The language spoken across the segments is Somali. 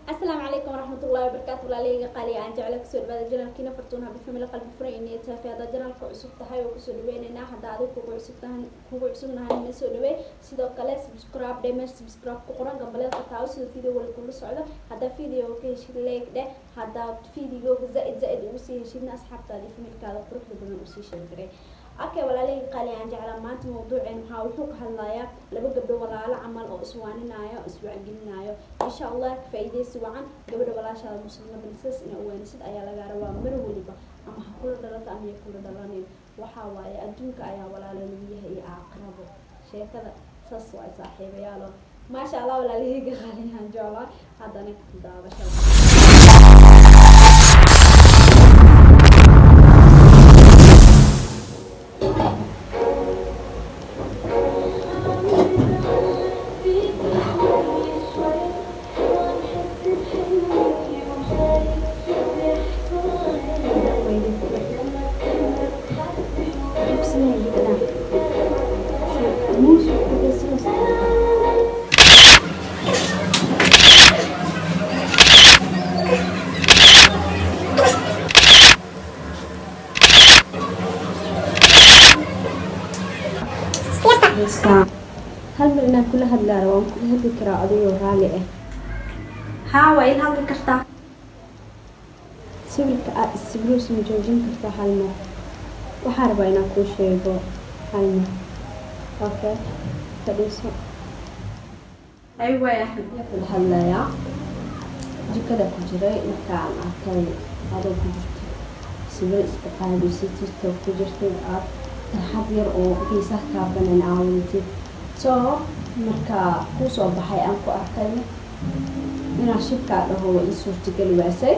Asalaamu calaykum waraxmatullahi wabarakaatu. Walaalahayga qaaliga aan jecla, kusoo dhawaada channelkiina Fartuun Habi Family. Qalbi furan iyo niyad saafi. Haddaad channelka cusub tahay, oo kusoo dhaweyneynaa. Hadda adig kugu cusub tahay, kugu cusubnahay, na soo dhaweey. Sidoo kale subscribe dhe, meesha subscribe ku qoran, gambaleelka taawo sida video wali kula socdo. Haddaa video ka heshid, like dheh. Haddaad videoga zaaid zaaid ugu sii heshidna, asxaabtaada iyo familkaada quruxda badan usii share garee. Okay, walaalahayga qaali aan jeclaa, maanta mawduuceen maxaa wuxuu ka hadlayaa? Laba gabdho walaalo camal oo iswaaninaayo, iswacgelinaayo. Insha Allah ka faa'iidaysi wacan. Gabadha walaashaada muslimada sidaas ina uwaanisid ayaa lagaa rabaa mar weliba, ama ha kula dhalato ama ya kula dhalanin. Waxaa waaye adduunka ayaa walaalo lagu yahay iyo aakhirabo. Sheekada saas waay, saaxiibayaalo. Maasha Allah, walaalahayga qaali aan jeclaa, haddana daawashada. Hal mar inaan kula hadlaaro, waan kula hadli karaa adigoo raalli ah? Haa, waa ila hadli kartaa. Sawirka aad isawirayso ma joojin kartaa hal mar? Waxaan rabaa inaan kuu sheego hal mar. Okay, fadhiiso. Ay, waay, Axmed. Yaa kula hadlayaa? Jikada ku jiray markaan arkay adoo ku jirto sawir iska qaadaysid, TikTok ku jirtid, aad tarxad yar oo geesaha kaa banan aa wadatid. So marka kuu soo baxay aan ku arkay, inaan shibkaa dhaho waa ii suurtageli waasay.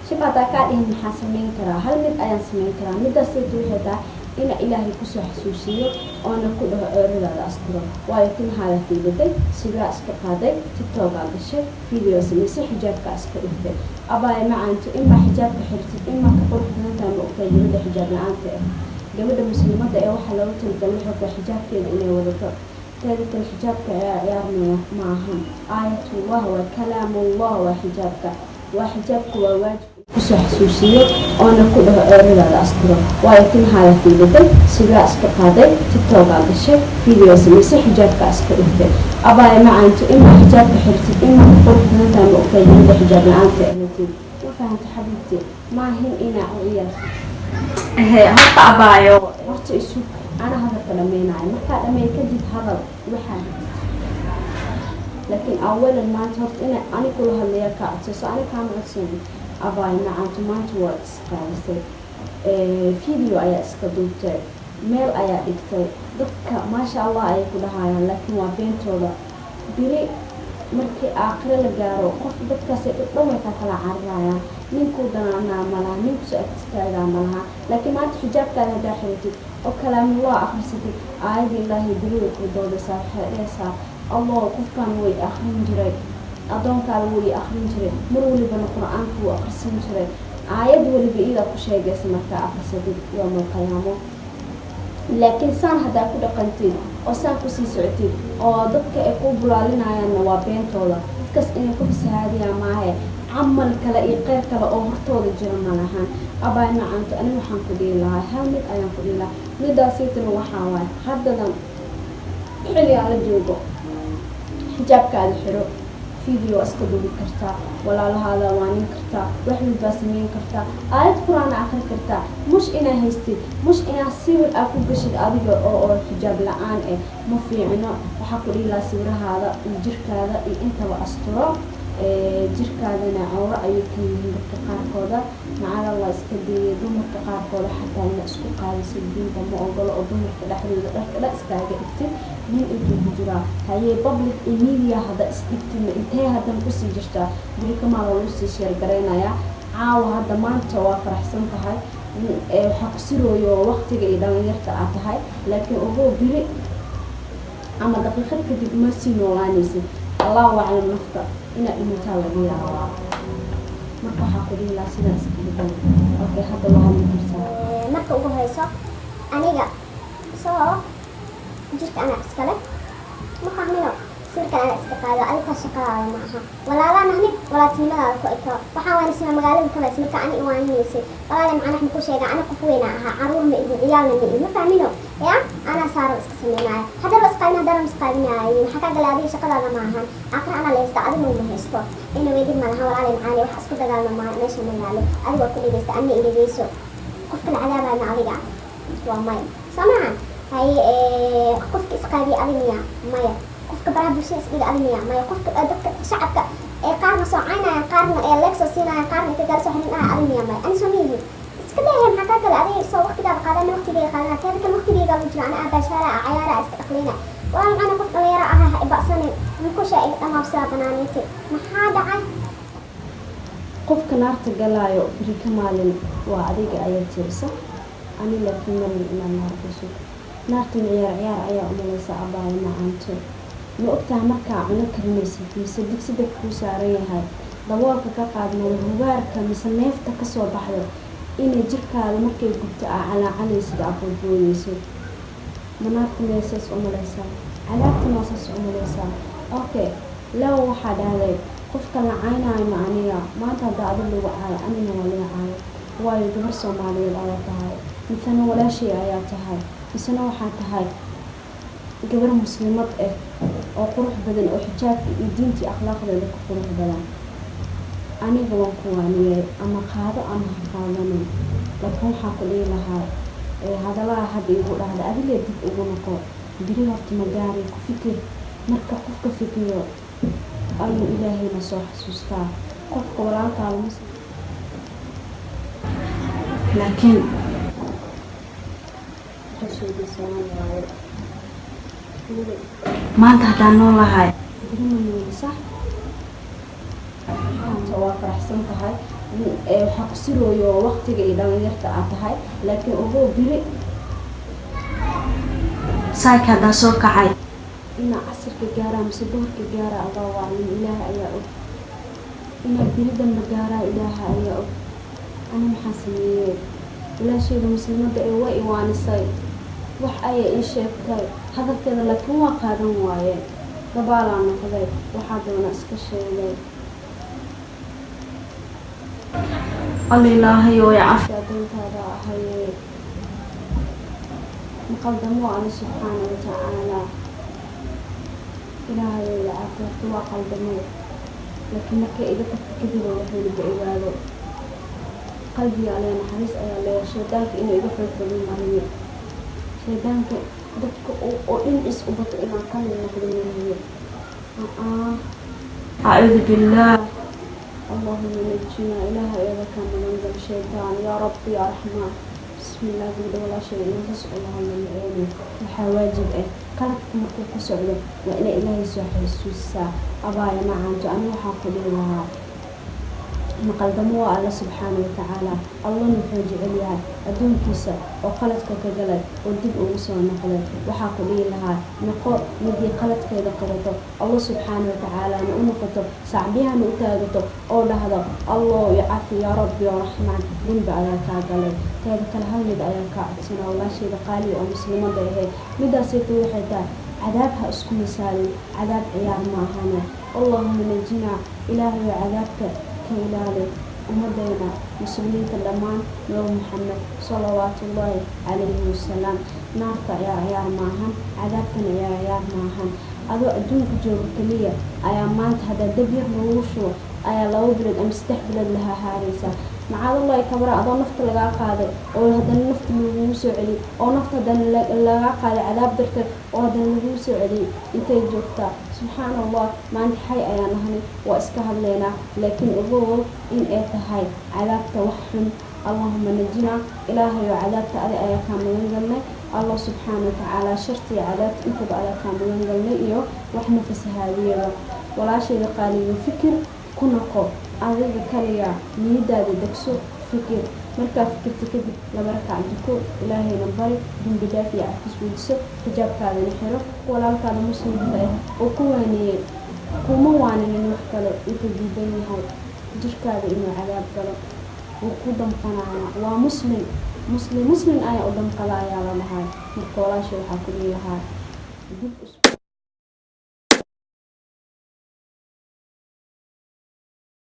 Shib haddaa kaa dhihin, maxaa samayn karaa? Hal mid ayaan samayn karaa. Midaas saytu waxay tahay ina Ilaahay kusoo xasuusiyo oona ku dhaho ceeradaada asturo, waayo timahaada fiidatay, sigaa iska qaaday, TikTokaa gashay, video samaysay, xijaabkaa iska dhigtay. Abaaya macaanto, imaa xijaabka xirtid, imaa ka qurux badan tahay. Ma ogtahay gabadha xijaab la-aanta ah? Gabadha muslimadda ee waxaa loogu talagalay waxay tahay xijaabkeeda inay wadato. Teeda kale, xijaabka ciyaar ciyaarmaya ma ahan. Aayatullah waa kalaamullah, waa xijaabka, waa xijaabka, waa waajib. Kusoo xasuusiyo oona ku dhaho ceeradaada asturo, waayo timahaada fiidatay, sigaa iska qaaday, TikTokaa gashay, video samaysay, xijaabkaa iska dhigtay. Abaaya macaanto, imaa xijaabka xirtid, imaa ka qurux badan tahay. Ma ogtahay gabadha xijaab la-aanta ahatid? Ma fahanta, xabiibti? Maahin inaa ciyaartid. Horta abaayo. Horta isug, ana hadalka dhameynayo. Markaa dhameey kadib hadal waxaa, laakiin awalan maanta horta ina ani kula hadlaya kaa codsayso, ani kaama codsanin. Abaay macaanto, maanta waad isqaadisay, video ayaa iska duubtay, meel ayaa dhigtay, dadka maasha Allah ayay ku dhahayaan, laakiin waa beentooda. Biri markii aakhiro la gaaro, qof dadkaasi dhan way kaa kala cararayaan. Ninkuu danaanaa malaha, ninkusoo ag istaagaa malaha. Laakiin maanta xijaabkaada haddaa xiratid oo kalaamullah akhrisatid, aayada Ilaahay beri way ku doodaysaa. Waxay dhahaysaa, "Allah, qofkan way akhrin jiray, addoonkaada wuu i akhrin jiray, mar walibana Qur-aanka wuu akhrisan jiray." Aayad waliba iyadaa ku sheegaysa markaa akhrisatid yowmal qiyaamo. Laakiin saan haddaa ku dhaqantid oo saan kusii socotid oo dadka ay ku bulaalinayaanna, waa beentooda. Dadkaas inay ku fasahaadiyaan maahe, camal kale iyo qeyr kale oo hortooda jira ma lahan. Abaay macaanto, ani waxaan ku dhihi lahaa, hal mid ayaan ku dhihi lahaa. Midaasiitana waxaa waaye, haddadan xilligaan la joogo, xijaabkaada xiro. Video iska duubi kartaa, walaalahaada waanin kartaa, wax walbaa sameyn kartaa, aayad Qur-aan akhri kartaa. Mush inaa haystid, mush inaa sawir aa ku gashid adiga oo xijaab la-aan eh, ma fiicno. Waxaa ku dhihi lahaa, sawirahaada iyo jirkaada iyo intaba asturo. Jirkaadana cawro ayay ka yihiin dadka qaarkooda. Macala iska dayay dumarka qaarkooda xataa ina isku qaadisid diinta ma ogolo, oo dumarka dhexdooda dharka dhan iskaaga dhigtid. Nin intuu ku jiraa hayee, public iyo media hadda isdhigtidna, intee haddana kusii jirtaa? Beri kamaa waa lagu sii share garaynayaa. Caawa hadda maanta waa faraxsan tahay, waxaa ku sirooyo waqtiga iyo dhalinyarta aad tahay, laakiin ogow, beri ama daqiiqad kadib ma sii noolaanaysid. Allahu aclam, nafta inaad dhimataa laga yaabaa. Marka waxaa ku dhihi lahaa, sidaa iska bedel. Okay, hadda waa hadli kartaa. Marka ugu horeyso, aniga soo jirka anaa iskale, ma fahmino. Sawirkan anaa iska qaado, adiga shaqadaada ma aha. Walaalaa nahni, walaaltinimadaada ku eko. Waxaan waanismaa magaalada kabays marka ani iwaaninaysay. Walaale macana, wax maku sheega? Ani qof weyna ahaa, caruur ma ihi, ciyaalna ma ihi, ma fahmino ya. Anaa saaro iska sameynaya, haddana isqaabin, haddana isqaabinaayo. Maxaa kaa galay adiga? Shaqadaada ma ahan. Aakhira anaa la haysta, adiga ma haysto. Anyway, dib ma lahan, walaale macaane. Wax isku dagaalma ma meesha ma yaalo. Adiga waa ku dhegeysta, anna i dhegeyso. Qofka la cadaabayo ma adiga? Waa maya, soo maaha? Haye, qofka isqaabiya adi miya? Maya. Qofka baraha bulshada isdhiga adi miya? Maya. Qofka dadka shacabka ee qaarna soo caynaya, qaarna ee leeg soo siinaya, qaarna inta gaala soo xirin ah, adi miya? Maya. Ani soo miyihi? Iska dayhe. Maxaa kaa gala adiga? Soo waqtigaada qaadana, waqtigayga qaadana. Teeda kale waqtigayga lagu jira, ana abaashaala, cayaara, iska dhaqleyna. Walaal macana, qof dhalinyaro ah ha ibacsanin. Mukusha iga dhamaabsada banaaniinti. Maxaa dhacay? Qofka naarta galaayo beri ka maalin waa adiga ayaa tirisa ani, laakiin marin inaad naar gasho. Naarta ma ciyaar ciyaar ayaa umalaysa? Abaayo macaanto, ma ogtaha markaa cuno karinaysid mise digsi dabka kuu saaran yahay, daboolka ka qaad, mada hubaarka mise neefta kasoo baxdo inay jirkaada markay gubto aa calaacalaysid, aa boodboodaysid? Ma naarta miyay saas umalaysaa? Cadaabtana waa saas umalaysaa? Okay, laba waxaa dhahday qofka la caynaayo ma aniga. Maanta haddaa adig lagu caayo, anina waa laga caayo, waayo gabar Soomaaliyeed ayaa tahay, misena walaashay ayaa tahay, misena waxaa tahay gabar muslimad ah oo qurux badan, oo xijaabka iyo diintii akhlaaqdeeda ku qurux badan. Aniga waan ku waaniyey, ama qaado ama ha qaadanin, laakiin waxaa ku dhihi lahaa hadalaha hadda igu dhahda adigee dib ugu noqo. Beri horta ma gaari, ku fikir. Marka qofka fikiro ayuu Ilaahayna soo xasuustaa. Qofka walaalkaada muslim Laakiin waxay sheegaysaa waaye. Maanta haddaan nool lahay, beri ma nooli, sax? Maanta waa faraxsan tahay, waxaa ku sirooyo waqtiga iyo dhalinyarta aad tahay, laakiin ogow beri Saaka haddaan soo kacay, inaa casirka gaaraa mise duhurka gaaraa, Allahu aclam, Ilaaha ayaa og. Inaa beri dambe gaaraa, Ilaaha ayaa og. Ani maxaa sameeyey? Walaasheeda muslimadda ee way iwaanisay, wax ayay ii sheegtay hadalkeeda, laakiin waa qaadan waaye. Dabaalaa noqday, waxaa doona iska sheegay. Alla Ilaahayo way cafi. Adoontaada ahaye, maqaldamo alle subxaana watacaala. Ilaahayo ila caafi. Horta waa qaldamay, laakiin markay iga tagto kadib oo wax waliba ogaado, qalbiga alle naxariis ayaa leeyahay. Shaydaanka inuu iga xoog badan mariyo, shaydaanka dadka oo dhinaciis u bato inaan ka mid noqdo mariyo. Acuudu billaah. Allahuma najina. Ilaaha eeda ka magan gal shaydaan, yaa Rabbi, yaa Raxmaan. Bismillah. Gabadha walaashay inaan ka socdo hadla maceeni. Waxaa waajib ah qaladka markuu ku socdo waa inay Ilaahay soo xasuusisaa. Abaaya macaanto, ani waxaa ku dhihi lahaa maqaldamo waa Alla subxaana watacaala. Allana wuxuu jecel yahay addoonkiisa oo qaladka ka galay oo dib ugu soo noqday. Waxaa ku dhihi lahaa noqo midii qaladkeeda qirato, Alla subxaana watacaalana u noqoto, sacbiyahana u taagato oo dhahdo: "Allow icafi, yaa Rabbi, yaa Raxmaan, dembi ayaa kaa galay." Teeda kale, hal mid ayaa kaa codsanaa, walaasheeda qaaliga oo muslimada ahayd. Midaasayta waxay tahay: cadaab ha isku misaalin. Cadaab ciyaar ma ahane. Allahuma najinaa. Ilaahayo cadaabka ka ilaali ummadayna muslimiinta dhammaan, Nabi Maxamed salawaatullaahi calayhi wasalaam. Naarta ciyaar ciyaar maahan, cadaabtana ciyaar ciyaar maahan. Adoo adduunka jooga keliya ayaa maanta haddaa dab yar lagu shubo ayaa 2 bilood ama 3 bilood la hahaaraysaa. Macaadallahi kabara, adoo nafta lagaa qaaday oo haddana nafta lagugu soo celiyey, oo nafta haddana lagaa qaaday cadaab darteed, oo haddana lagugu soo celiyey, intay joogtaa? Subxaan Allah. Maanta xay ayaa nahnay, waa iska hadlaynaa, laakiin ogow in ay tahay cadaabta wax xun. Allahuma najina. Ilaahayo cadaabta adi ayaa kaa magan galnay. Allah subxaana watacaala, sharta iyo cadaabta intaba ayaa kaa magan galnay iyo wax nafasahaadiyada. Walaashayda qaaliga, fikir ku noqo adiga kaliga, niyadaada degso, fikir. Markaa fikirta kadib laba rakac duko, Ilaahayna bari, dembi dhaaf iyo cafis weydiso, xijaabkaadana xiro. Walaalkaada muslimka ah oo ku waaniyey kuma waaninin wax kale, wuxuu diidan yahay jirkaada inuu cadaab galo, wuu ku damqanaya. Waa muslim, muslim muslim ayaa u damqada ayaa la dhahay. Marka walaasha waxaa ku dhihi lahaa dib isku